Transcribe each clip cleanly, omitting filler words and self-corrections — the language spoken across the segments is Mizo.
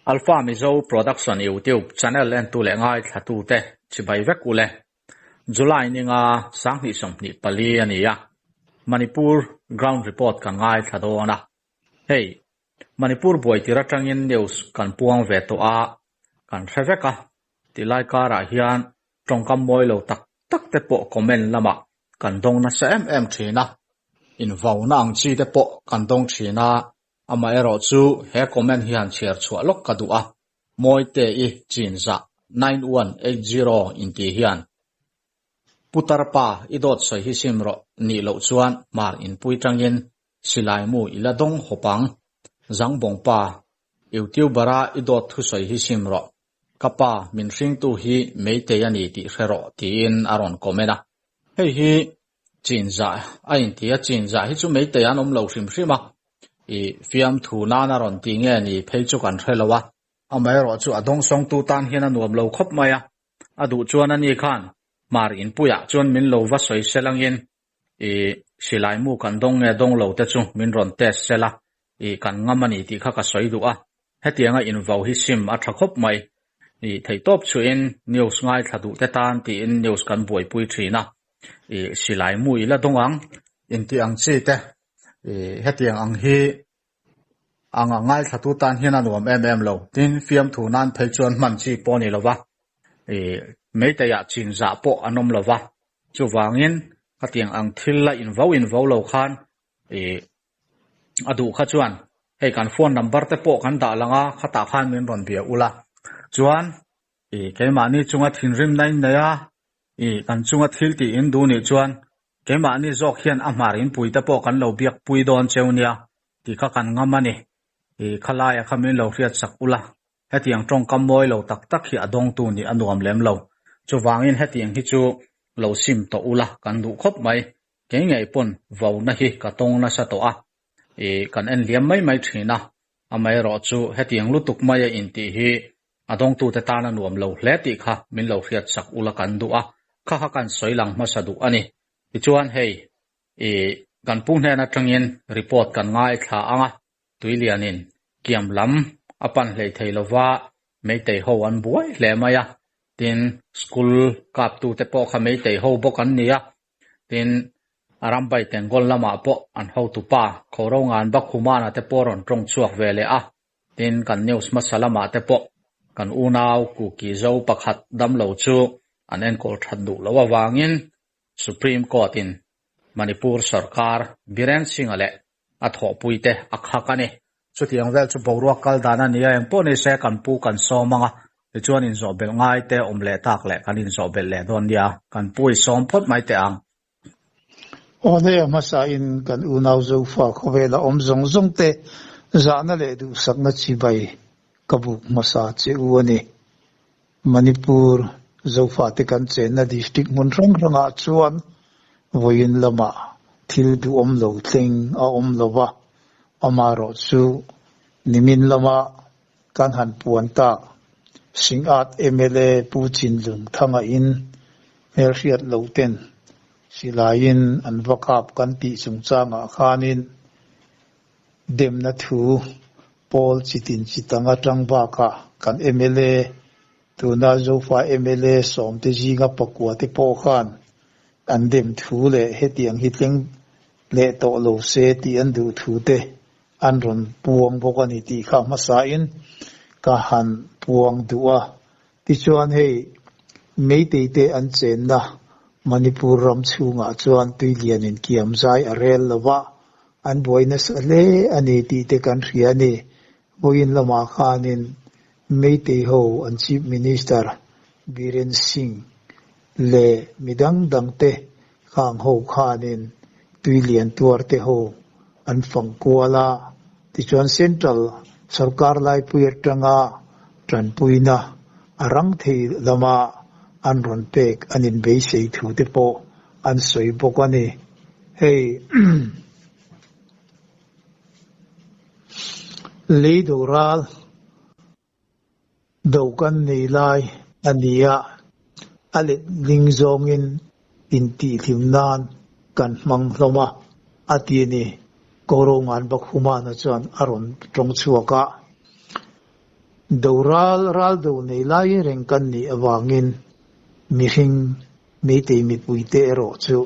Alpha Mizo Production YouTube channel entu leh ngaithlatute chibai vek ule. July ninga 2024 a ni a, Manipur ground report kan ngaithla dawn a. Hei, Manipur buai tir atangin news kan puang ve tawh a, kan hre vek a, tilai karah hian tawngkam mawi lo tak tak te pawh comment lamah kan dawng nasa em em thin a, invauna ang chi te pawh kan dawng thin a, Amaherawh chu he comment hi han chhiar chhuah lawk ka duh a, Mawite i chinzah 9180 intih hian Putar pa i dawt sawi hi sim rawh nih loh chuan hmar inpui tangin silai mu i la dawng hawp ang. Zangbawng pa, Youtuber a i dawt thusawi hi sim rawh. Ka pa min hringtu hi Meitei a ni tih hre rawh tiin a rawn comment a. Hei hi Chinzah a inti a, Chinzah hi chu Meitei an awm lo hrim hrim a, i fiamthu nan a rawn ti nge ni phei chu kan hre lo a. Amaherawh chu a dawngsawngtu tan hian a nuam lo khawp mai a, a duh chuan ani khan hmar inpuiah chuan min lo va sawi sel angin i silai mu kan dawng nge dawng lo te chu min rawn test sel a, i kan ngam a ni tih kha ka sawi duh a. Hetianga invo hi sim a tha khawp mai. I theihtawp chuhin news ngaithla duh te tan tiin news kan buaipui thin a. I silai mu i la dawng ang. Intih ang chi te i hetiang ang hi anga ngaithlatu tan hian a nuam em em lo. Tin, fiamthu nan phei chuan hman chi pawh a ni lo va. I meiteiah chinzah pawh an awm lo va. Chuvangin khatiang ang thil la invo invo lo khan i a duh kha chuan hei kan phone number te pawh kan dah lang a khatah khan min rawn bia ula chuan i keimahni chunga thinrimna in nei a i kan chunga thil tih in duh nih chuan keimahni zawk hian a hmar inpui te pawh kan lo biak pui dawn cheu nia tih kha kan ngam a ni i khalaia kha min lo hriat sak ula hetiang tawngkam mawi lo tak tak hi a dawngtu nih a nuam lem lo chuvangin hetiang hi chu lo sim tawh ula kan duh khawp mai. Kei ngei pawn vauna hi ka tawng nasa tawh a, i kan en liam mai mai thin a, amaherawh chu hetiang lutuk maia intih hi a dawngtute tan a nuam lo hle tih kha min lo hriat sak ula kan duh a, kha kha kan sawi lang hmasa duh a ni. Tichuan hei, i kan pu hnen atangin report kan ngaithla ang a, Tuilianin kiam lam a pan hlei thei lova Meitei ho an buai hle mai a, tin school kaptute pawh kha Meitei ho bawk an ni a, Tin, a rambai Tengol lamah pawh an hotupa Khorongan Bakhumana te pawh rawn tawng chhuak ve leh a. Tin, kan news hmasa lamah te pawh kan unau Kuki Zo pakhat damlo chu an enkawl that duh loh avangin Supreme Court in Manipur sorkar Biren Singh-a leh a thawhpui te a khak a ni. Chutiang vel chu boruak kal dan a ni a, engpawh ni se kan pu kan sawm ang a, tichuan inzawh belh ngai te awm leh tak leh kan inzawh belh leh dawn nia, kan pu i sawm phawt mai teh ang. Aw hneh a hmasa in kan unau Zofa khawvela awm zawng zawng te zahna leh duhsakna chibai ka buk hmasa che u a ni. Manipur Zofa te kan chenna district hmun hrang hrangah chuan vawiin lamah thil duhawm lo thleng a awm lo va, amaherawh chu nimin lama kan han puan tak Singat mla Pu Chinlung Thanga in hmelhriat lo ten silaiin an va kap kan tih chungchangah khanin demna thu Pawl chitin chitang atang bakah kan mla, tuna Zofa mla sawmte zinga pakua te pawh khan an dem thu leh hetiang hi tleng leh tawh lo se tih an duh thu te an rawn puang bawk a ni tih kha hmasain ka han puang duh a. Tichuan hei Meitei te an chenna Manipur ram chhungah chuan tuilianin kiam zai a rel lo va, an buai nasa hle a ni tih te kan hria a ni. Vawiin lamah khanin Meitei ho an Chief Minister Biren Singh leh midang dangte khang ho khanin tuilian tuar te ho an fang kual a, tichuan Central sorkar laipui atanga tanpuina a rang thei lama an rawn pek an inbeisei thu te pawh an sawi bawk a ni. Hei lei doral Do kan nei lai a ni a, a letling zawngin intihhlim nan kan hmang hlawm a, a ti a ni. Korongan Bakhumana chuan a rawn tawng chhuak a. Do ral ral do nei lai reng kan nih avangin mihring Meitei mipuite erawh chu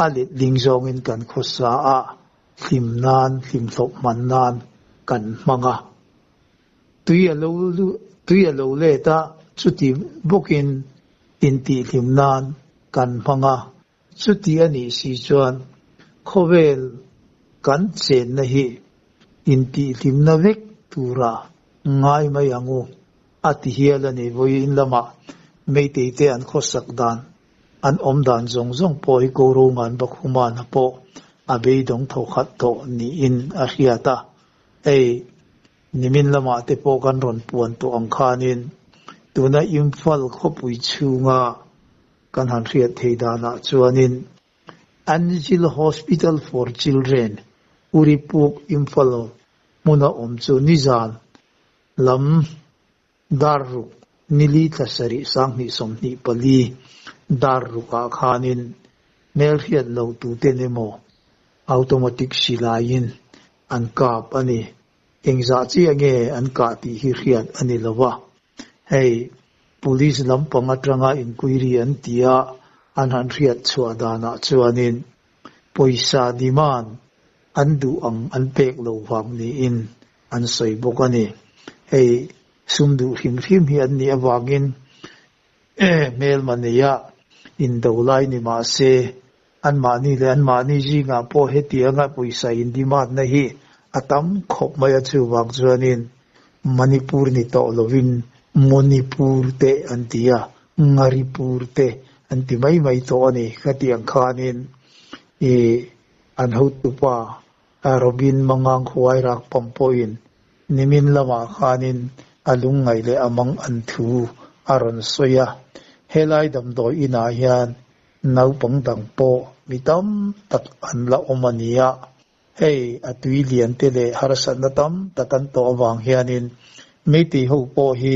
a letling zawngin kan khawsa a, hlim nan, hlimhlawp hman nan kan hmang a. Tui a lo tui a lo let a, chuti bawkin intihhlim nan kan hmang a. Chuti a nih si chuan khawvel kan chenna hi intihhlimna vek tura ngai mai ang u a ti hial a ni. Vawiin lamah Meitei te an khawsak dan, an awm dan zawng zawng pawh hi Korongan Bakhumana pawh a beidawng tho khat tawh niin a hriat a. Hei nimin lamah te pawh kan rawn puan tawh ang khanin tuna Imphal khawpui chhunga Kan han hriat thei danah chuanin Angel Hospital for Children, Uripuk, Imphal hmuna awm chu nizan lam dar ruk nili thla sarih 2024 dar rukah khanin hmelhriat lo tuten emaw automatic silaiin an kap a ni. Engzah chiah nge an kah tih hi hriat a ni lo va. Hei, Police lampang atanga inquiry an ti a, an han hriat chhuah danah chuanin pawisa demand an duh ang an pek lo vang niin an sawi bawk a ni. Hei, sum duh hrim hrim hi an nih avangin hmelma neia indo lai ni mah se, anmahni leh anmahni zingah pawh hetianga pawisa indemand-na hi a tam khawp mai a, chuvang chuanin Manipur ni tawh lovin Monipur te an ti a, Ngaripur te an ti mai mai tawh a ni. Khatiang khanin ih an hotupa Robin Mangang Huai Rak Pam pawhin nimin lamah khanin a lungngaih leh a mang an thu a rawn sawi a. Helai damdawi inah hian naupang dang pawh mi tam tak an la awm a ni a. Hei a tui lian te leh harsatna tam tak an tawh avang hianin Meitei ho pawh hi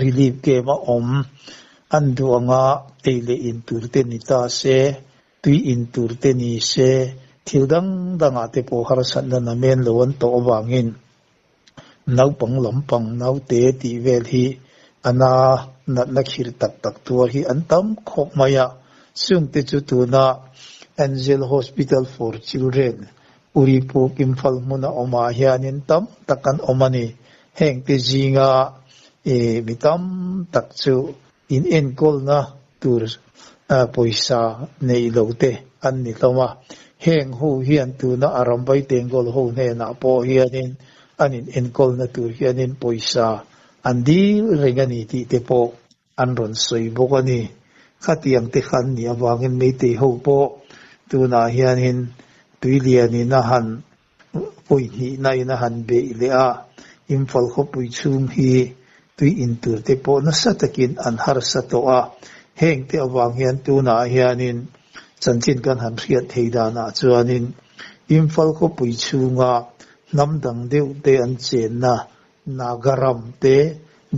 relief camp a awm an duh anga ei leh in tur te ni ta se, tui in tur te ni se, thil dang dangah te pawh harsatna namen lo an tawh avangin naupang lampang naute tih vel hi a na natna khir tak tak tuar hi an tam khawp mai a. Chungte chu tuna Angel Hospital for Children, Uripuk Imphal hmuna awmah hianin tam tak an awm a ni. Hengte zinga mi tam tak chu In enkawlna tur pawisa neih lo te an ni hlawm a, heng ho hian tuna a rambai tengawl ho hnenah pawh hianin an in enkawlna tur hianin pawisa an dil reng a ni tih te pawh an rawn sawi bawk a ni. Khatiang te khan nih avangin Meitei ho pawh tunah hianin tuilianin a han Pawi hnihna in a han beih leh a, Imphal khawpui chhung hi tui in tur te pawh nasa takin an harsa tawh a, heng te avang hian tunah hianin chanchin kan han hriat thei danah chuanin Imphal khawpui chhunga hnam dang deuh te an chenna Nagaram te,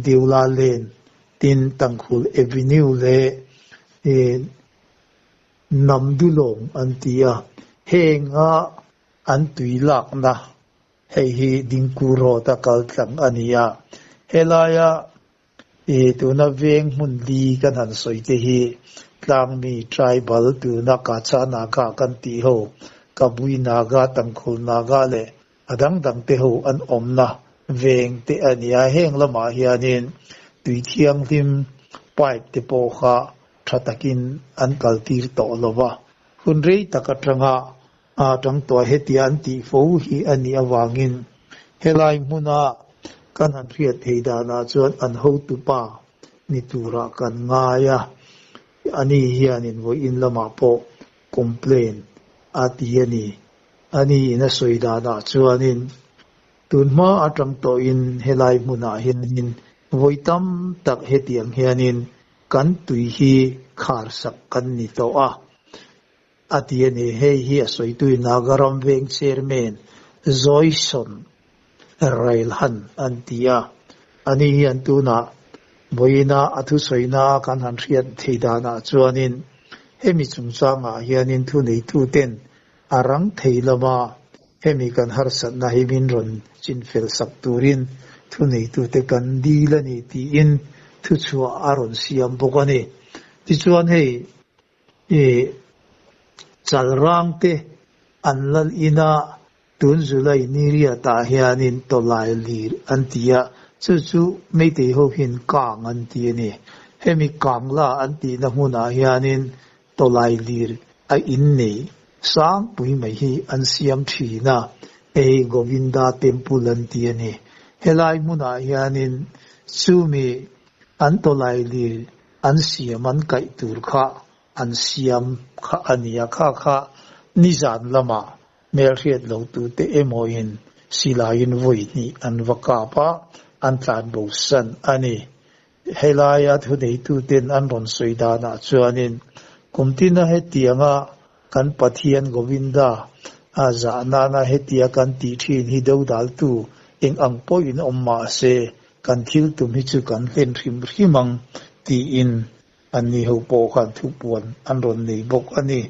Deula Lane, tin Tangkhul Avenue leh Namdulawng an ti a, henga an tui lakna hei hi Dingku Road a kal tlang a ni a, helaia ih tuna veng hmun li kan han sawi te hi tlangmi tribal tuna Kacha Naga kan tih ho, Kabui Naga, Tangkhul Naga leh a dang dang te ho an awmna veng te a ni a, heng lamah hianin tui thianghlim pipe te pawh kha tha takin an kaltir tawh lo va, hun rei tak atanga a tang tawh hetia an tih fo hi a nih avangin helai hmuna kan han hriat thei danah chuan an hotupa ni turah kan ngai a, ani hianin vawiin lamah pawh complain a ti a ni. Ani in a sawi danah chuanin tun hma atang tawhin helai hmunah hianin vawi tam tak hetiang hianin kan tui hi khar sak kan ni tawh a, a ti a ni. Hei hi a sawitui Nagaram Veng Chairman Joyson Railhan an ti a. Ani hian tunah vawiina a thusawina kan han hriat thei danah chuanin hemi chungchangah hianin thuneituten a rang thei lama hemi kan harsatna hi min rawn chinfel sak turin thuneitute kan dil a ni tiin thuchhuah a rawn siam bawk a ni. Tichuan hei ih Chalrang te an lal ina tun July ni riatah hianin tawlai lir an ti a, chu chu Meitei ho hian kang an ti a ni. Hemi kangla an tihna hmunah hianin tawlai lir a innei sangpui mai hi an siam thin a, hei Govinda Temple an ti a ni. Helai hmunah hianin chumi an tawlai lir an siam an kaih tur kha an siam kha a ni a, kha kha nizan lamah hmelhriat lo tute emawin silaiin vawi hnih an va kap a, an tlan bosan a ni. Helaia thuneituten an rawn sawi danah chuanin kum tina hetianga kan Pathian Govinda a zah nana hetia kan tih thin hi dodaltu eng ang pawhin awm mah se kan thil tum hi chu kan hlen hrim hrim ang tiin anni ho pawh khan thupuan an rawn nei bawk a ni.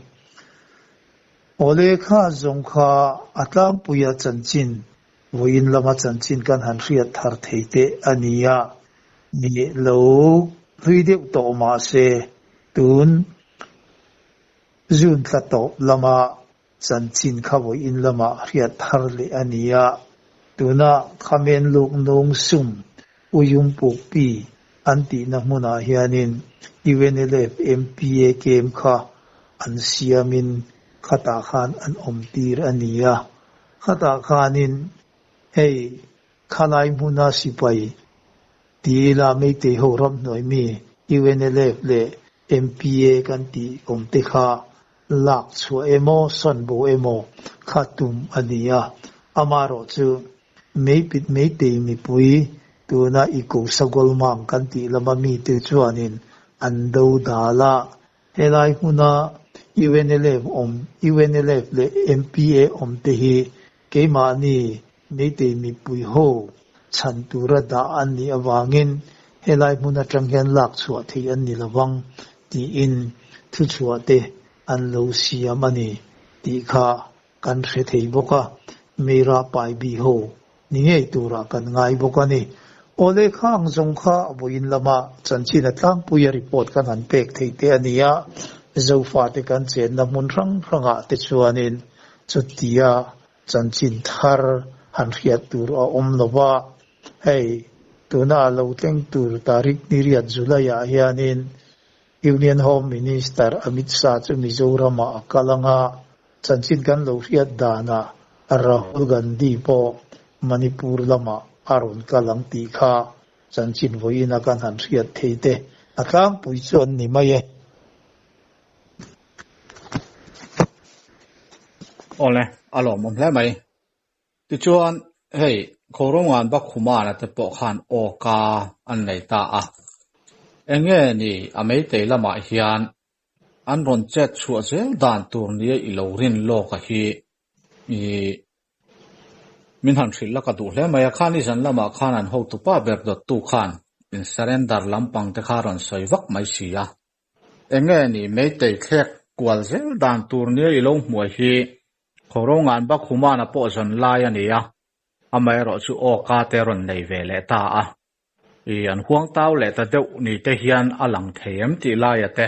Awle kha zawng kha a tlangpuia chanchin Vawiin lama chanchin kan han hriat thar thei teh a ni a, ni lo hlui deuh tawh mah se tun June thla tawp lama chanchin kha vawiin lama hriat thar leh a ni a, tuna Khamen Luk Nung Sum Uyum Pukpi an tihna hmunah hianin UNLF MPA camp kha an siamin khatah khan an awmtir a ni a. Khatah khanin hei khalai hmuna sipai ti ila Meitei ho ramhnuai mi UNLF leh MPA kan tih awm te kha lak chhuah emaw sawn bo emaw kha tum a ni a. Amaherawh chu Meipit Meitei mipui tuna i ko Sagolmang kan tih lama mite chuanin an do dal a. Helai hmuna UNLF awm, UNLF leh MPA awm te hi keimahni Meitei mipui ho chhan tura dah an nih avangin helai hmun atang hian lak chhuah theih an ni lovang tiin thuchhuah te an lo siam a ni tih kha kan hre thei bawk a, Meira Paibi ho ni ngei turah kan ngai bawk a ni. Awle kha ang zawng kha vawiin lama chanchin a tlangpui a report kan han pek theih te a ni a, Zofate kan chenna hmun hrang hrangah te chuanin chutia chanchin thar han hriat tur a awm lo va, hei tuna a lo thleng tur tarik ni riat July ah hianin Union Home Minister Amit Shah chu Mizoramah a kal ang a, Chanchin kan lo hriat danah Rahul Gandhi pawh Manipur lamah a rawn kal ang tih kha chanchin vawiina kan han hriat thei te a tlangpui chu an ni mai e. Awle, a lawmawm hle mai. Tichuan, hei, Khawrawngan Bakhumana te pawh khan awka an nei ta a. Enge ni a meitei lamah hian An rawn chet chhuah zel dan tur nia i lo rin lawk a hi i min han hrilh la ka duh hle mai a, khan i zan lamah khan an hotupa ber dawttu khan in surrender lampang te kha rawn sawi vak mai si a. Enge ni Meitei thlek kual zel dan tur nia i lo hmuai hi Khawrongan Bakhumana pawh zawn lai a ni a, amaherawh chu awka te rawn nei ve leh ta a. I an huang tau leh ta deuh ni te hian a lang thei em tih laia te.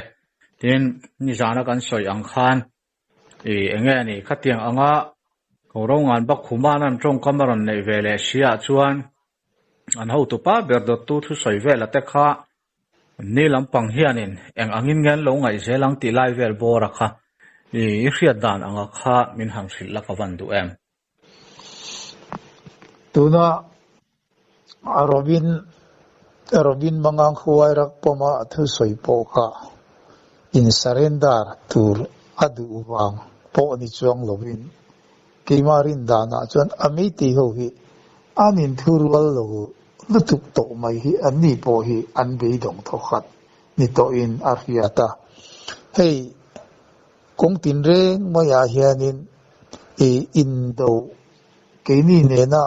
Tin, nizana kan sawi ang khan i enge a ni khatiang anga Korongan Bakhuman an tawngkam a rawn neih ve leh si ah chuan an hotupa ber dawttu thusawi vela te kha ni lampang hianin eng angin nge an lo ngaih zel ang tih lai vel bawra kha i i hriat dan anga kha min han hrilh la ka van duh em. Tuna Robin Robin Mangang khuai rak pawma a thusawi pawh kha in surrender tur a duh vang pawh ni chuang lovin keimah rin danah chuan a meitei ho hi an inthurual lo lutuk tawh mai hi anni pawh hi an beidawng thawkhat ni tawhin a hriat a. Hei Kawng tinreng maiah hianin i indo keini nena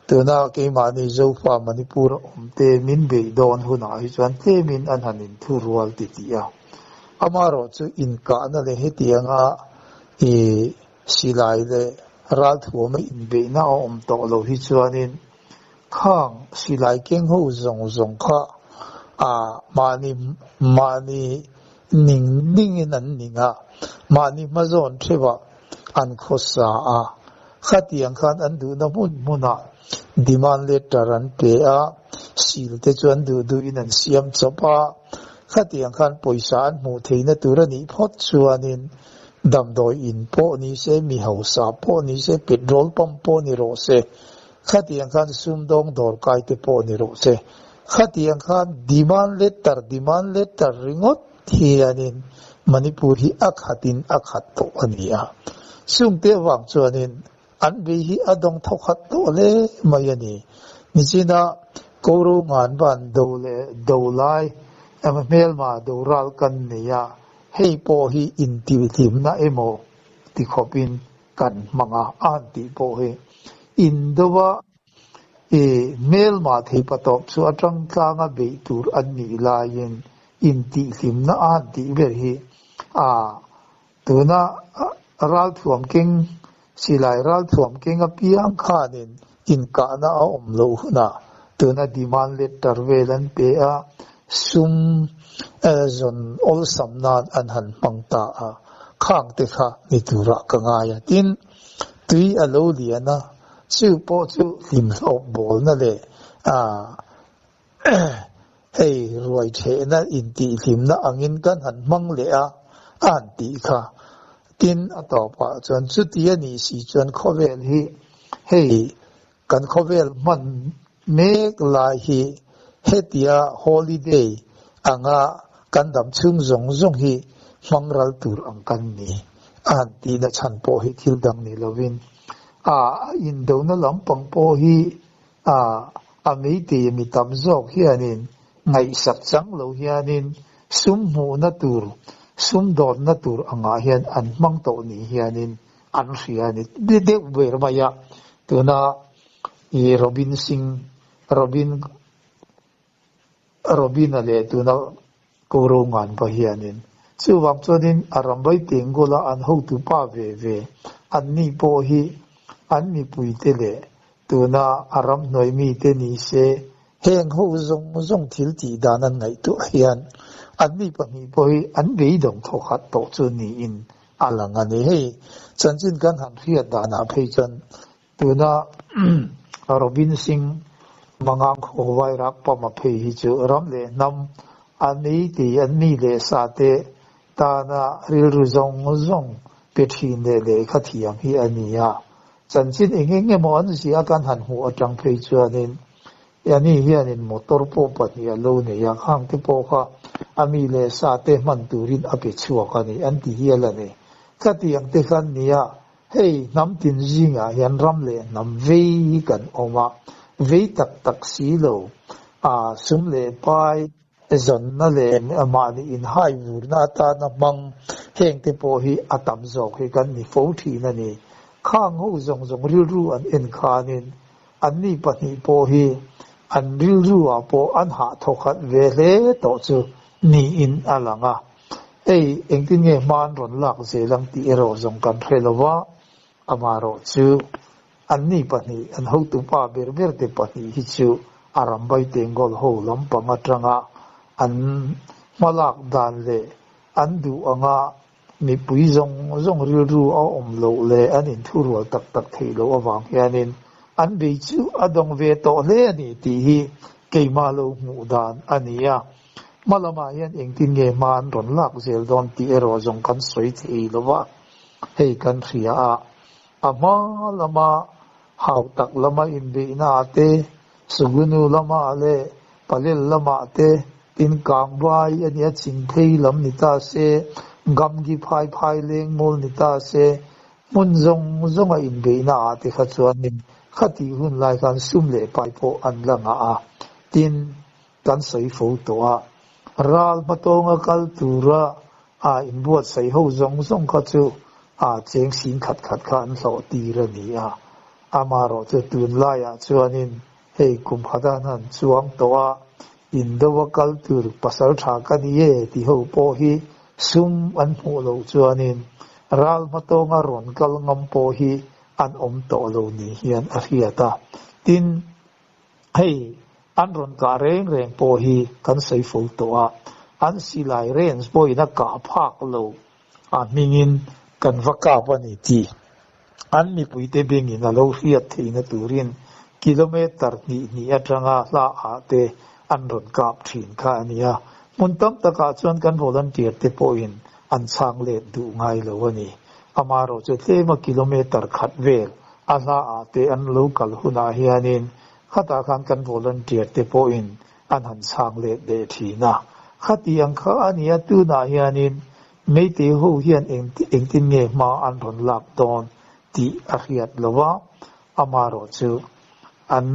tuna keimahni Zofa Manipur a awmte min beih dawn hunah hi chuan tlemin an han inthurual ti tih a. Amaherawh chu inkahna leh hetianga i silai leh ralthuama inbeihna a awm tawh lo hi chuanin. Khang silai keng ho zawng zawng kha a mahni mahni ning ningin an ning a, mahni hmazawn theuhah an khawsa a. Khatiang khan an duhna hmun hmunah demand letter an pe a, sil te chu an duh duhin an siam chawp a. Khatiang khan pawisa an hmuh theihna tur a nih phawt chuanin damdawi in pawh ni se, mi hausa pawh ni se, petrol pump pawh ni rawh se, Khatiang khan sumdawng dawrkai te pawh ni rawh se. Khatiang khan demand letter, demand letter ringawt hianin Manipur hi a khatin a khat tawh a ni a. Chungte avang chuanin an bei hi a dawng thawkhat tawh hle mai a ni. Nichina Koro ngan van do leh do lai hmelma do ral kan nei a, hei pawh hi intihhlimna emaw ti khawpin kan hmang a, a han tih pawh hi indo a i hmelmah thei patawp chu atang tlanga beih tur an nih laiin intihhlimna a han tih ber hi a tuna ralthuam keng silai ralthuam keng apiang khanin inkahna a awm loh hunah tuna demand letter vel an pe a, sum zawn awlsam nan an han hmang ta a, khang te kha ni turah ka ngai a. Tin, tui a lo lian a, chu pawh chu hlimhlawp bawlna leh hei ruai thehna intihhlimna angin kan han hmang leh a, a han tih kha. Tin, a tawpah chuan chuti a nih si chuan khawvel hi hei Kan khawvel hman mek lai hi hetia holiday anga kan dam chhung zawng zawng hi hmang ral tur ang kan ni a han tihna chhan pawh hi thil dang ni lovin a indona lampang pawh hi a a meitei mi tam zawk hianin ngaihsak chang lo hianin sum hmuhna tur sum dawnna tur angah hian an hmang tawh ni hianin An hria a ni deuh ber mai a, tuna i Robin Singh, Robin, Robin-a leh tuna Koro Nganpa hianin chuvang chuanin a rambai Tengula an hotu pa ve ve an ni pawh hi an mipuite leh tuna a ramhnuai mite ni se heng ho zawng zawng thil tih dan an ngaihtuah hian an mi pahnih pawh hi an beidawng thawkhat tawh chu niin A lang a ni. Hei chanchin kan han hriat danah phei chuan tuna Robin Singh Mangang khaw Vairak pama phei hi chu ram leh hnam a nei tih an mi leh sa te tana rilru zawng zawng pe thin leh lehkha thiam hi a ni a. Chanchin eng eng emaw an ziah kan han hmuh atang phei chuanin Ani hianin motor pawh pahnih a lo nei a, khang te pawh kha a mi leh sa te hman turin a pe chhuak a ni, an ti hial a ni. Khatiang te khan nia, hei hnam tin zingah hian ram leh hnam vei hi kan awm a, vei tak tak si lo, a sum leh pai zawnna leh mahni inhai vurna atana hmang heng te pawh hi a tam zawk hi kan ni fo thin a ni. Khang ho zawng zawng rilru an en khanin Anni pahnih pawh hi an rilru-ah pawh an hah thawkhat ve hle tawh chu niin a lang a. Hei, engtin nge hma an rawn lak zel ang tih erawh zawng kan hre lo va, amaherawh chu anni pahnih, an hotupa ber ber te pahnih hi chu a rambai Tengol ho lampang atanga an hmalak dan leh an duh anga Mipui zawng zawng rilru a awm loh leh an inthurual tak tak theih loh avang hianin an bei chu a dawng ve tawh hle a ni tih hi keimah lo hmuh dan a ni a. Hma lamah hian engtin nge hma an rawn lak zel dawn tih erawh zawng kan sawi thei lo va, hei kan hria a. A hma lama hau tak lama inbeihna ah te, Sugunu lamah leh Palel lamah te tin kang vai a nia chingphei lam ni ta se, Gamgi phai phai leng mawl ni ta se, hmun zawng zawnga inbeihna ah te kha chuanin khatih hun lai khan sum leh pai pawh an la ngah a, tin kan sawi fo tawh a. Ral hmatawnga kal tura a inbuatsaih ho zawng zawng kha chu a cheng sing khat khat kha an hlawh tir a ni a. Amaherawh chu tunlaiah chuanin hei kum khat an han chuang tawh a, Indo-a kal tur pasal tha ka ni e ti ho pawh hi sum an hmuh loh chuanin ral hmatawnga rawn kal ngam pawh hi an awm tawh lo ni hian a hriat a. Tin. Hei an rawn kah reng reng pawh hi kan sawi fo tawh a, an silai range pawhin a kah phak lo a hmingin kan va kap a ni tih an mipuite bengin a lo hriat theihna turin kilometre hnih hnih atanga hla ah te an rawn kap thin kha a nia. Hmun tam takah chuan kan volunteer te pawhin an chhang let duh ngai lo a ni. Amaherawhchu tlema kilometre khat vel a hla ah te an lo kal hunah hianin khatah khan kan volunteer te pawhin an han chhang let leh thin a. Khati ang kha a nia tunah hianin Meitei ho hian engtin nge hma an rawn lak dawn tih a hriat lo a, amaherawhchu an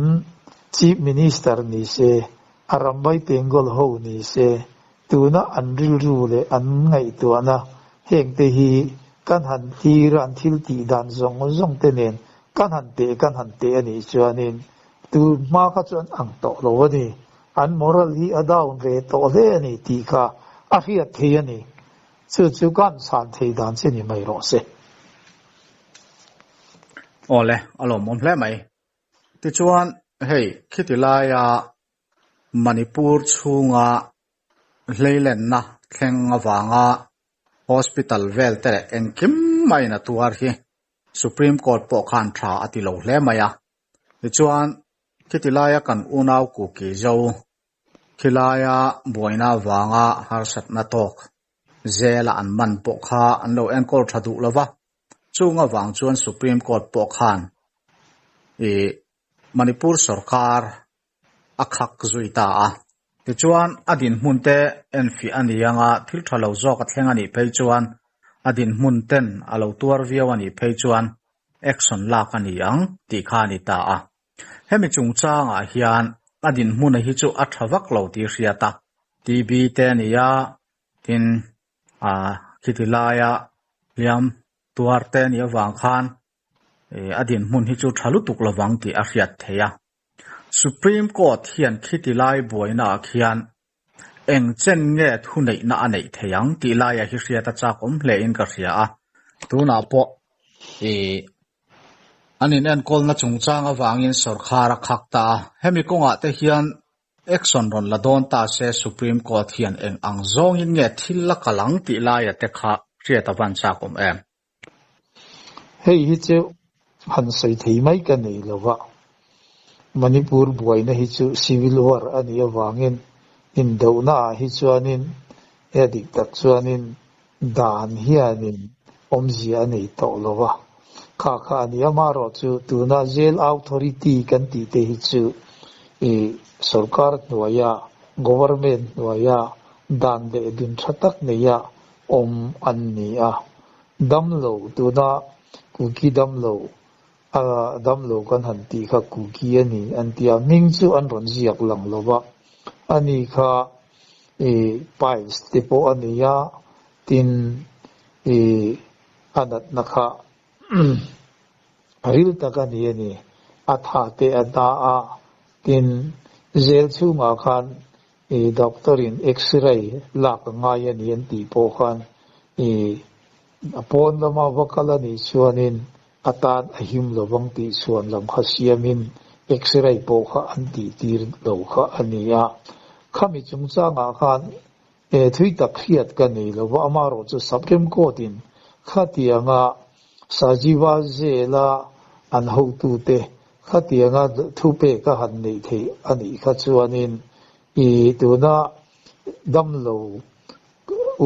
Chief Minister ni se, a rambai Bengal ho ni se, tuna an rilru leh an ngaihtuahna hengte hi kan han thlir a, an thil tih dan zawng zawng te nen kan han teh kan han teh a nih chuanin tun hma kha chu an ang tawh lo a ni. An moral hi a down ve tawh hle a ni tih kha a hriat thei a ni. Chu chu kan chhan thei dan che ni mai rawh se. Awle, a lawmawm hle mai. Tichuan, hei khiti laia Manipur chhunga hleilenna thleng avanga hospital vel te leh engkim maiin a tuar hi Supreme Court pawh khan tha a ti lo hle mai a. Tichuan, khiti laia kan unau Kuki zo khilaia buaina avanga harsatna tawk zela an man pawh kha an lo enkawl tha duh lo va, chung avang chuan Supreme Court pawh khan ih Manipur sorkar a khak zui ta a. Tichuan, a dinhmun te enfiah a ni anga thil tha lo zawk a thleng a nih phei chuan a dinhmun ten a lo tuar viau a nih phei chuan action lak a ni ang tih kha a ni ta a. Hemi chungchangah hian a dinhmuna hi chu a tha vak lo tih hriat a, TB te a ni a, tin ah khiti laia hliam tuar te a nih avang khan a dinhmun hi chu tha lutuk lovang tih a hriat theih a. Supreme Court hian khiti lai buainaah khian eng chen nge thuneihna a neih thei ang tih laia hi hriat a chak awm hle in ka hria a. Tunah pawh ih an inenkawlna chungchang avangin sawrkhar a khak ta a. Hemi kawngah te hian action rawn la dawn ta se Supreme Court hian eng ang zawngin nge thil la kal ang tih laia te kha hriat a van chak awm em? Hei hi chu han sawi thei mai ka nei lo va, Manipur buaina hi chu civil war a nih avangin indohna ah hi chuanin e a dik tak chuanin dan hianin awmzia a nei tawh lo va, kha kha a ni. Amaherawhchu tuna jail authority kan tih te hi chu i sorkar hnuaia government hnuaia dan leh dun tha tak neia awm an ni a, damlo tuna Kuki damlo a damlo kan han tih kha Kuki a ni an ti a, hming chu an rawn ziak lang lo va, ani kha i piles te pawh a nei a, tin i a natna kha ril tak a ni a ni, a tha te a na a, tin zel chhungah khan I doctor in x-ray lak a ngai a ni an tih pawh khan i a pawn lama va kal a nih chuanin a tan a him lovang tih chhuan lam kha siamin x-ray pawh kha an tih tir lo kha a ni a. Khami chungchangah khan e thui tak hriat ka nei lo va, amaherawhchu Supreme Court in khatianga Sajiva zela an hotute Khatianga thupek a han neih theih a nih kha chuanin i tuna damlo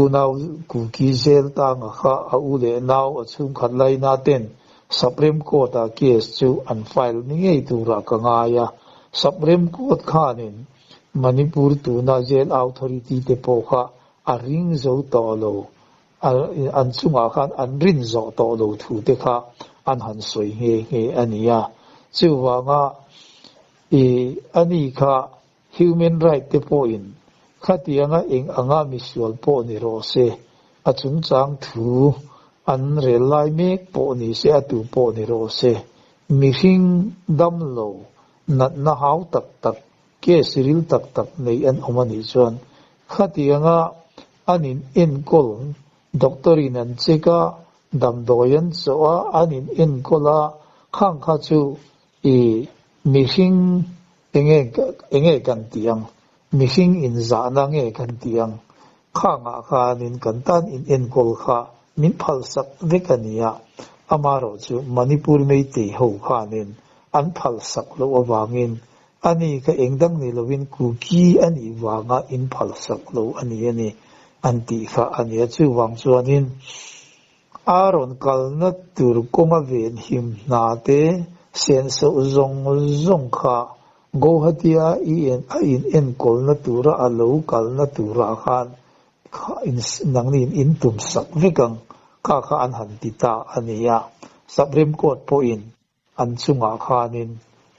unau Kuki zel tanga kha a u leh nau a chhungkhat laina ten Supreme Court ah case chu an file ni ngei turah ka ngai a. Supreme Court khanin Manipur tuna jail authority te pawh kha a ring zo tawh lo An chungah khan an rin zawh tawh lo thu te kha an han sawi nghe nghe a ni a. Chuvanga i ani kha human right te pawhin khatianga eng anga misual pawh ni rawh se, a chungchang thu an rel lai mek pawh ni se, a tu pawh ni rawh se, mihring dam lo natna hau tak tak, case ril tak tak nei an awm a nih chuan khatianga An in enkawl, doctor in an check a, damdawi an chawh a, an in enkawl a, khang kha chu i mihring Enge enge kan tih ang? Mihring inzahna nge kan tih ang? Khangah khanin kan tan in enkawl kha min phalsak vek a nia. Amaherawh chu Manipur Meitei ho khanin an phalsak loh avangin ani kha engdang ni lovin Kuki a nih vanga in phalsak lo a ni a ni an tih kha a nia. Chuvang chuanin A rawn kalna tur kawnga venhim hna te senso zawng zawng kha Guwahati-a i a in enkawlna tura a lo kalna turah khan kha nangniin in tum sak vek ang kha kha an han ti ta a ni a. Supreme Court pawhin an chungah khanin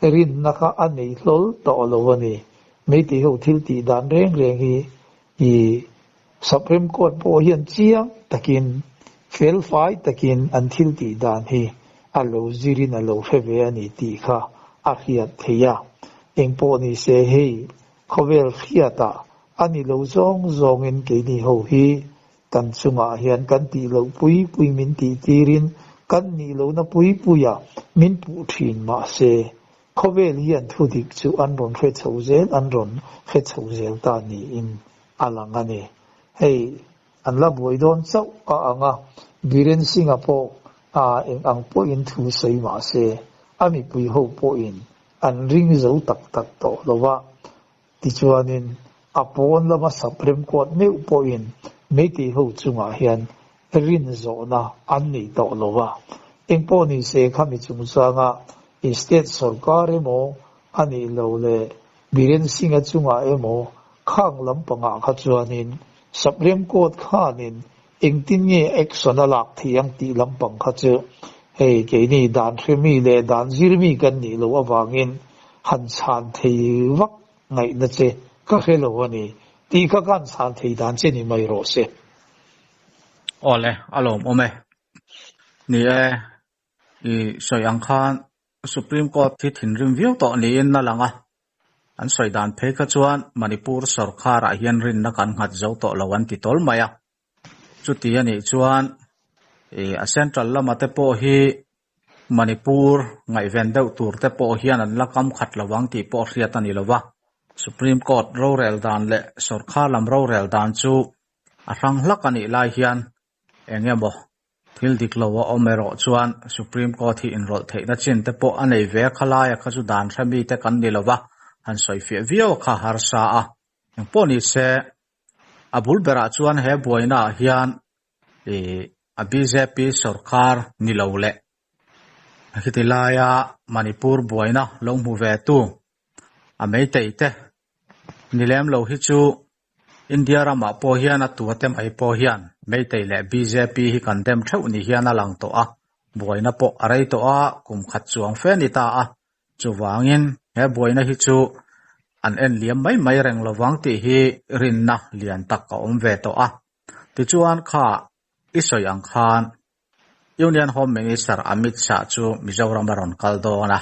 rinna kha a nei hlawl tawh lo a ni. Meitei ho thil tih dan reng reng hi i Supreme Court pawh hian chiang takin, felfai takin an thil tih dan hi a lo zirin a lo hre ve a ni tih kha a hriat theih a. Engpawh ni se hei khawvel hriatah a ni lo zawng zawngin keini ho hi Kan chungah hian kan tih loh pui pui min tih tirin kan nih lohna pui puia min puh thin mahse, khawvel hian thu dik chu an rawn hre chho zel an rawn hre chho zel ta niin a lang a ni. Hei an la buai dawn chauh a ang a, Biren Singh-a pawh a eng ang pawhin thu sawi mahse, a mipui ho pawhin an ring zo tak tak tawh lo a, Tichuanin, a pawn lama Supreme Court meuh pawhin Meitei ho chungah hian rin zawhna an nei tawh lo va. Engpawh ni se khami chungchanga i state sorkar emaw a nih lo leh Biren Singh-a chungah emaw khang lampangah kha chuanin Supreme Court khanin engtin nge action a lak theih ang tih lampang kha chu hei keini dan hremi leh dan zirmi kan nih loh avangin han chhan thei vak ngaihna che ka hre lo a ni tih kha kan chhan thei dan che ni mai rawh se. Awle, a lawmawm e. Ni e, i sawi ang khan Supreme Court hi thinrim viau tawh niin a lang a, an sawi dan phei kha chuan Manipur sorkarah hian rinna kan nghat zo tawh lo an ti tawl mai a. Chuti a nih chuan a central lama te pawh hi Manipur ngaihven deuh tur te pawh hian an la kam khat lo ang tih pawh hriat a ni lo va. Supreme Court rorel dan leh sorkar lam rorel dan chu a hrang hlak a nih lai hian eng emaw Thil dik lo a awm erawh chuan Supreme Court hi inrawlh theihna chin te pawh a nei ve a, khalaia kha chu dan hre mite kan ni lo va, han sawifiah viau a kha harsa a. Engpawh ni se, a bul berah chuan he buainaah hian ih a bjp sorkar ni lo leh khiti laia Manipur buaina lo hmu ve tu a meitei te ni lem lo hi chu India ramah pawh hian a tuate mai pawh hian Meitei leh bjp hi kan dem theuh ni hian a lang tawh a, buaina pawh a rei tawh a, kum khat chuang fe a ni ta a, chuvangin he buaina hi chu an en liam mai mai reng lovang tih hi rinna lian tak a awm ve tawh a. Tichuan kha i sawi ang khan Union Home Minister Amit Shah chu Mizoram a rawn kal dawn a,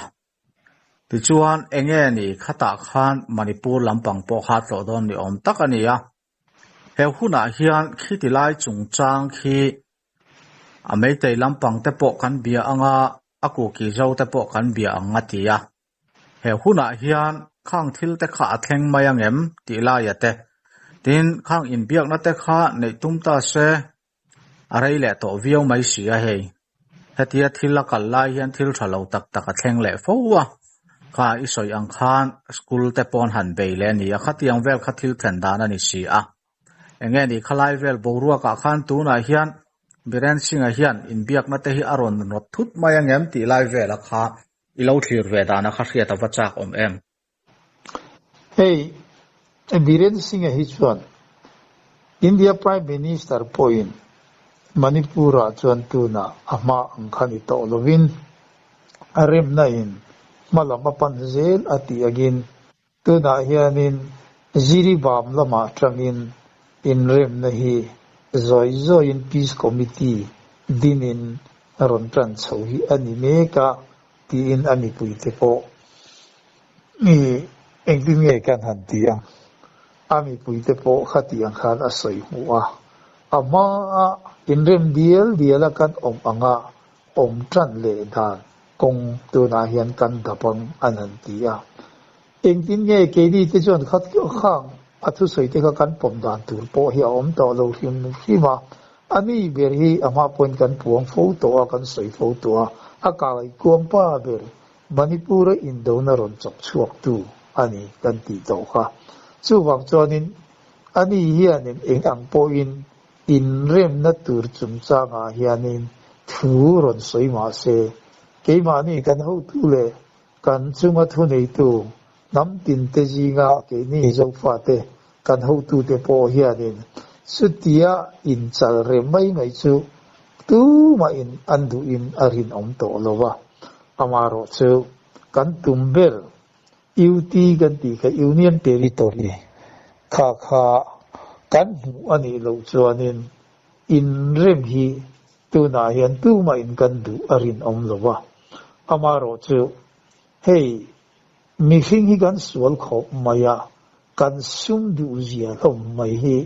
Tichuan, enge ni khatah khan Manipur lampang pawh kha tlawh dawn ni awm tak a ni a. He hunah hian khiti lai chungchang khi a Meitei lampang te pawh kan bia ang a, a Kuki Zo te pawh kan bia ang a ti a. He hunah hian khang thil te kha a thleng mai ang em tih laia te. Tin, khang inbiakna te kha neih tum ta se A rei leh tawh viau mai si a hei. Hetia thil a kal lai hian thil tha lo tak tak a thleng leh fo a. Kha i sawi ang khan school te pawn han bei leh a ni a, khatiang vel kha thil thlen dan a ni si a. Enge ni khalai vel boruakah khan tunah hian Biren Singh-a hian inbiakna te hi a rawn rawt thut mai angem tih lai vela kha i lo thlir ve dana kha hriat a va chak awm em? Hei, Biren Singh-a hi chuan India Prime Minister pawhin Manipur-ah chuan tunah a hma ang kha ni tawh lovin a remna in hma lam a pan zel a tih angin tunah hianin Jiribam lamah tangin inremna hi zawi zawiin Peace Committee dinin rawn tan chho hi a ni mek a tiin a mipuite pawh i engtin nge kan han ti ang? A mipuite pawh khati ang khan a sawi hmuh a, a hmaa inrem dial diala kan awm anga awm tan leh dan kawng tunah hian kan dap ang an han ti a. Engtin nge keini te chuan khat khang a thusawi te kha kan pawm dan tur pawh hi a awm tawh lo hrim hrim a. A ni ber hi a hma pawhin kan puang fo tawh a, kan sawi fo tawh a, a kai kuang pa ber Manipur-a indona rawn chawk chhuaktu a ni kan tih tawh kha. Chuvang chuanin a ni hianin eng ang pawhin inremna tur chungchangah hianin thu rawn sawi mah se, keimahni kan hotu leh kan chunga thuneitu hnam tinte zinga keini Zofate kan hotute pawh hianin chutia inchal rem mai mai chu tumahin an duhin a rinawm tawh lo va. Amaherawhchu kan tum ber UT kan tih kha Union Territory kha kha kan hmuh a nih loh chuanin inrem hi tunah hian tumahin kan duh a rinawm lo va. Amaherawhchu hei mihring hi kan sual khawp mai a, kan sum duh zia hlawm mai hi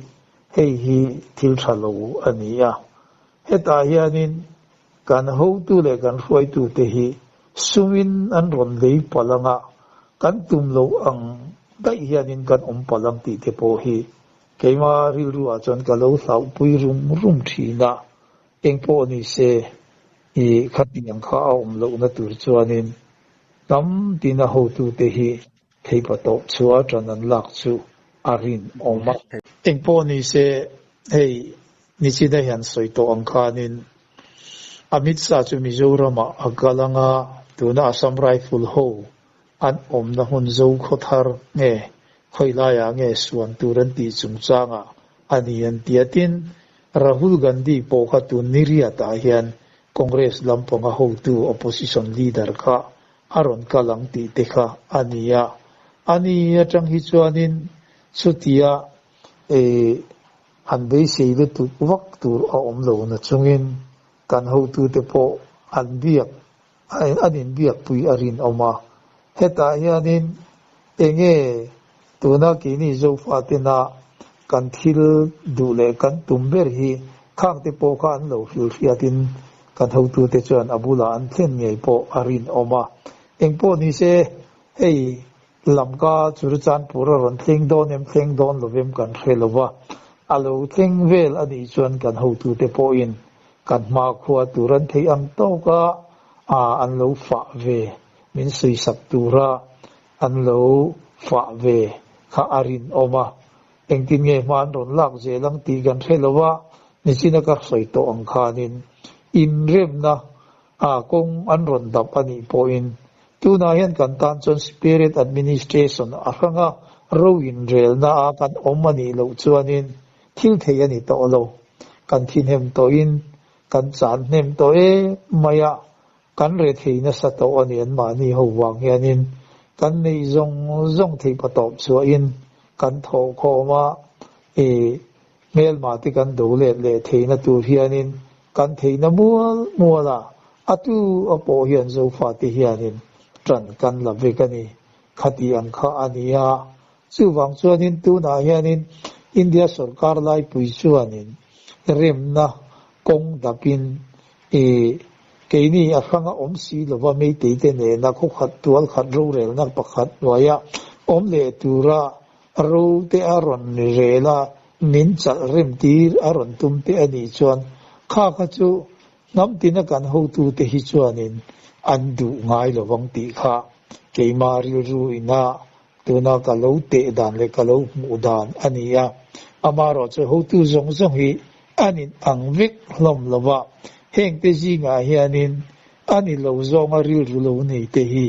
hei hi thil tha lo a ni a. Hetah hianin Kan hotu leh kan hruaitute hi sumin an rawn lei palh anga kan tum loh ang daih hianin kan awm palh ang tih te pawh hi keima rilruah chuan ka lo hlauhpui rum rum thin a, engpawh ni se i khatiang kha a awm lohna tur chuanin hnam tina hotute hi theipa tawp chhuah atan an lak chu a rinawm a. Engpawh ni se hei Nichina hian sawi tawh ang khanin Amit Shah chu Mizoramah a kal anga tuna Assam Rifle ho an awmna hmun Zokhawthar nge khawi laiah nge suan tur an tih chungchangah a ni an ti a. Tin, Rahul Gandhi pawh kha tun niriatah hian Congress lampanga hotu opposition leader kha a rawn kal ang tih te kha a ni a. A ni atang hi chuanin chutia Han beisei lutuk vak tur a awm lo na chungin kan hotute pawh an biak an inbiakpui a rinawm a. Hetah hianin enge tuna keini Zofatena kan thil duh leh kan tum ber hi khangte pawh kha an lo hrilhriatin kan hotute chuan a bulah an thlen ngei pawh a rinawm a. Engpawh nise hei Lamka Churachandpur a rawn thleng dawn em thleng dawn lovem kan hre lo va, a lo thleng vel a nih chuan kan hotute pawhin kan hmakhua tur an theih ang tawka a an lo fah ve, min sawisak tura an lo fah ve kha a rinawm a. Engtin nge hma an rawn lak zel ang tih kan hre lo va, nichina ka sawi tawh ang khanin inremna A kawng an rawn dap a nih pawhin tunah hian kan tan chuan Spirit Administration a hranga ro inrelna a kan awm a nih loh chuanin thil thei a ni tawh lo. Kan thi hnem tawhin kan chan hnem tawh em mai a, kan re thei nasa tawh a ni anmahni ho vang hianin kan neih zawng zawng theih patawp chhuahin kan thawhkhawm a, i hmelma te kan do let leh theihna tur hianin Kan theihna mual mual a, a tu a pawh hian Zofate hianin ṭan kan la vek a ni. Khati ang kha a ni a. Chuvang chuanin tunah hianin India sawrkar laipui chuanin remna kawng dapin i keini a hranga awm si lova Meiteite nena khawkhat tualkhat rorelna pakhat hnuaia awm leh tura Ro te a rawn rel a, min chalh rem tir a rawn tum te a nih chuan kha kha chu hnam tina kan hotute hi chuanin an duh ngai lo vang tih kha keima rilru ina tuna ka lo teh dan leh ka lo hmuh dan a ni a. Amaherawhchu hotu zawng zawng hi an in ang vek hlawm lo va, hengte zingah hianin a ni lo zawnga rilru lo nei te hi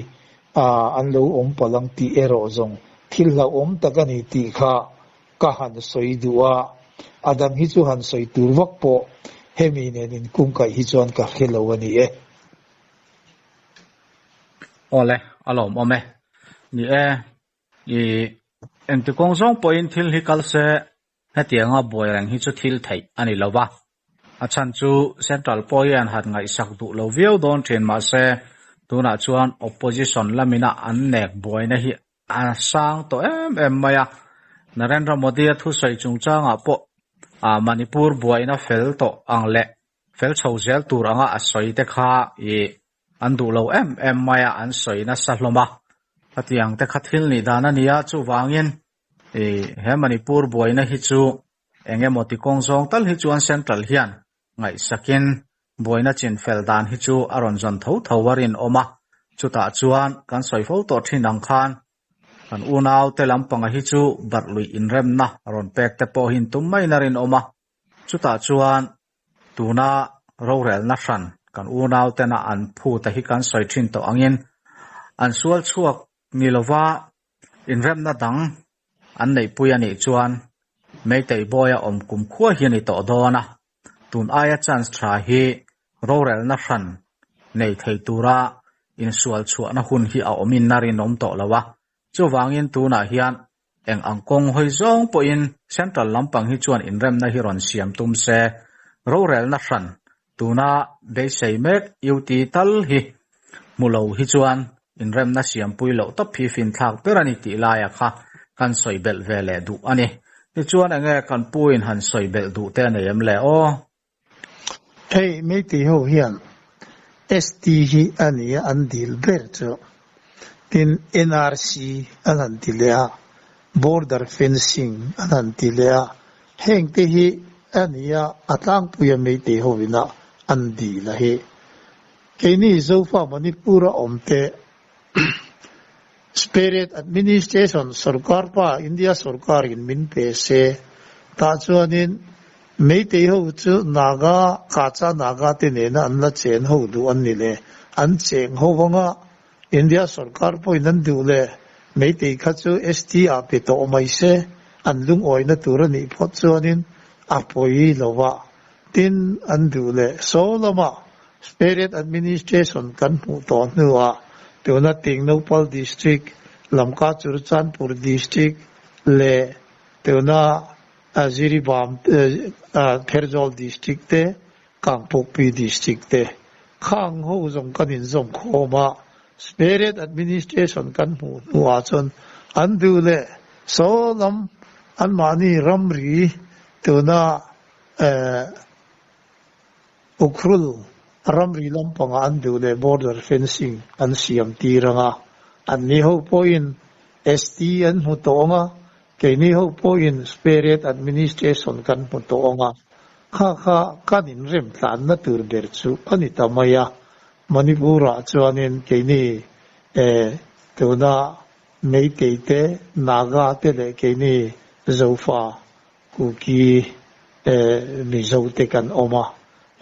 A, an lo awm palh ang tih erawh zawng thil hlauhawm tak a ni tih kha ka han sawi duh a, a dang hi chu han sawi tur vak pawh hemi nen inkungkaih hi chuan ka hre lo a ni e. Awle, a lawmawm e. Ni e, i engti kawng zawng pawhin thil hi kal se Hetianga buai reng hi chu thil theih a ni lo va, a chhan chu Central pawh hian han ngaihsak duh lo viau dawn thin mahse tunah chuan Opposition lamina an nek buaina hi a sang tawh em em mai a, Narendra Modi-a thusawi chungchangah pawh Manipur buaina fel tawh ang leh fel chho zel tur anga a sawi te kha ih an duh lo em em mai a, an sawi nasa hlawm a. Khatiang te kha thil nih dan a nia, chuvangin he Manipur buaina hi chu eng emaw ti kawng zawng tal hi chuan Central hian ngaihsakin buaina chinfel dan hi chu a rawn zawn tho tho a rinawm a, chutah chuan kan sawi fo tawh thin ang khan kan unaute lampanga hi chu barh luih inremna rawn pek te pawh hi intum maiin a rinawm a, chutah chuan tuna rorelna hran kan unautena an phuta hi kan sawi thin tawh angin an sual chhuak ni lova inremna dang an neihpui a nih chuan Meitei Bawia awm kumkhua hi a ni tawh dawn a, tun aia chance tha hi rorelna hran nei thei tura insual chhuahna hun hi a awmin a rinawm tawh lo a, chuvangin tunah hian eng ang kawng hawi zawng pawhin Central lampang hi chuan inremna hi rawn siam tum se, rorelna hran tuna beisei mek UT tal hi hmu lo hi chuan inremna siampui loh tawp hi finthlak ber a ni tih laia kha kan sawi belh ve leh duh a ni. Tichuan enge kan pu in han sawi belh duh te a nei em le aw? Hei Meitei ho hian ST hi a nia an dil ber chu. Tin NRC an han ti leh a, Border fencing an han ti leh a, heng te hi a nia a tlangpuia Meitei ho ina an dil a hi. Keini Zofa Manipur-a awmte Separate Administration sorkar pa India sorkarin min pe se, tah chuanin Meitei ho chu Naga, Kacha Naga te nena an la chen ho duh an ni le, an cheng ho vanga India sorkar pawhin an duh le, Meitei kha chu ST ah pe tawh mai se, an lungawina tur a nih phawt chuanin a pawi lo va, tin an duh le saw lamah Separate Administration kan hmuh tawh hnuah tuna Tengnoupal District, Lamka Churachandpur District leh tuna Jiribam Pherzawl District te, Kangpokpi District te khang ho zawng kan inzawm khawm a, Separate Administration kan hmuh hnuah chuan an duh leh saw lam anmahni ramri tuna Ukhrul ramri lampangah an duh leh border fencing an siam tir ang a, anni ho pawhin ST an hmu tawh ang a, keini ho pawhin Separate Administration kan hmu tawh ang a, kha kha kan inrem tlanna tur ber chu a ni ta mai a. Manipur-ah chuanin keini tuna Meitei te, Naga te leh keini Zofa Kuki Mizo te kan awm a,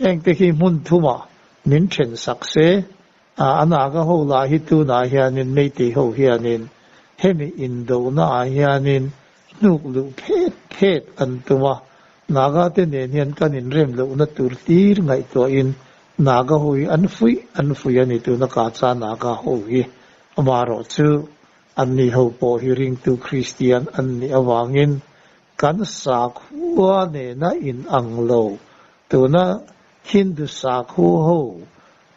heng te khi hmun thumah min then sak se, a Naga ho lah hi tunah hianin Meitei ho hianin hemi indohna ah hianin hnuk luh phet phet an tum a, Naga te nen hian kan inrem lohna tur tir ngaihtuahin Naga ho hi an fuih an fuih a ni tuna Kacha Naga ho hi amaherawh chu Anni ho pawh hi ringtu Kristian an nih avangin kan sakhua nena inang lo, tuna Hindu sakhua ho,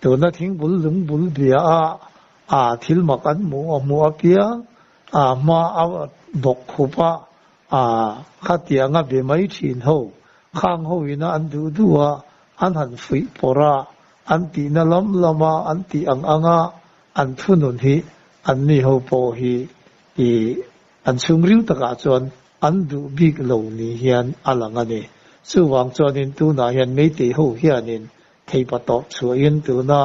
tuna thingbul lungbul bia a aa thil mak an hmuh a hmuh apiang a hma a bawk khup a aa khatianga be mai thin ho, khang ho ina an duh duh a an han fuih pawrh a, an tihna lam lama an tih ang anga An thunun hi anni ho pawh hi i an chhungril takah chuan an duh bik lo ni hian a lang a ni. Chuvang chuanin tunah hian Meitei ho hianin theipa tawp chhuahin tuna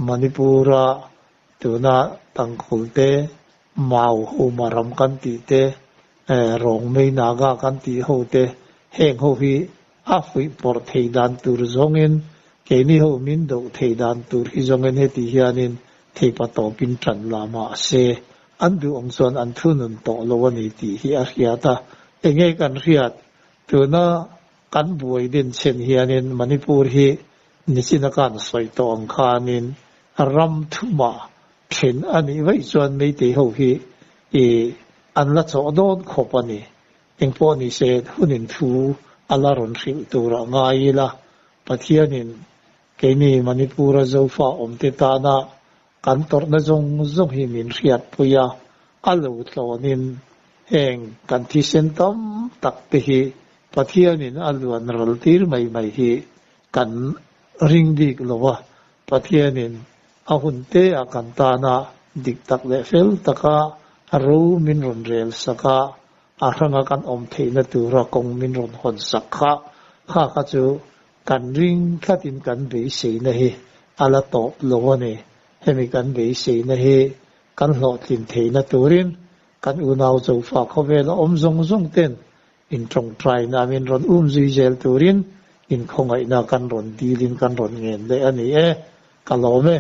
Manipur-a tuna Tangkhul te, Mau ho Maram kan tih te, Rongmei Naga kan tih ho te, heng ho hi A fuihpawrh thei dan tur zawngin, keini ho min doh thei dan tur hi zawngin heti hianin theipa tawpin ṭan la mah se, an duh ang chuan an thunun tawh lo a ni tih hi a hriat a. Enge kan hriat? Tuna kan buai din chhen hianin Manipur hi nichina kan sawi tawh ang khanin ram thumah then a nih vaih chuan Meitei ho hi i an la chawh dawn khawp a ni. Engpawh ni se hunin thu a la rawn hrilh tur a ngai ila, Pathianin keini Manipur-a Zofa awmte tana kan tawrhna zawng zawng hi min hriatpui a, a lo tlawnin heng kan thisen tam tak te hi Pathianin a luan ral tir mai mai hi kan ring bik lo a, Pathianin a hun te ah kan tana Dik tak leh fel taka ro min rawn rel sak a, a hranga kan awm theihna tura kawng min rawn hawn sak kha, kha kha chu kan ring thlatin kan beiseina hi a la tawp lo a ni. Hemi kan beiseina hi kan hlawhtlin theihna turin kan unau Zofa khawvela awm zawng zawng ten in tawngtaina min rawn um zui zel turin in khawngaihna kan rawn dilin kan rawn ngen leh a ni e. Ka lawm e.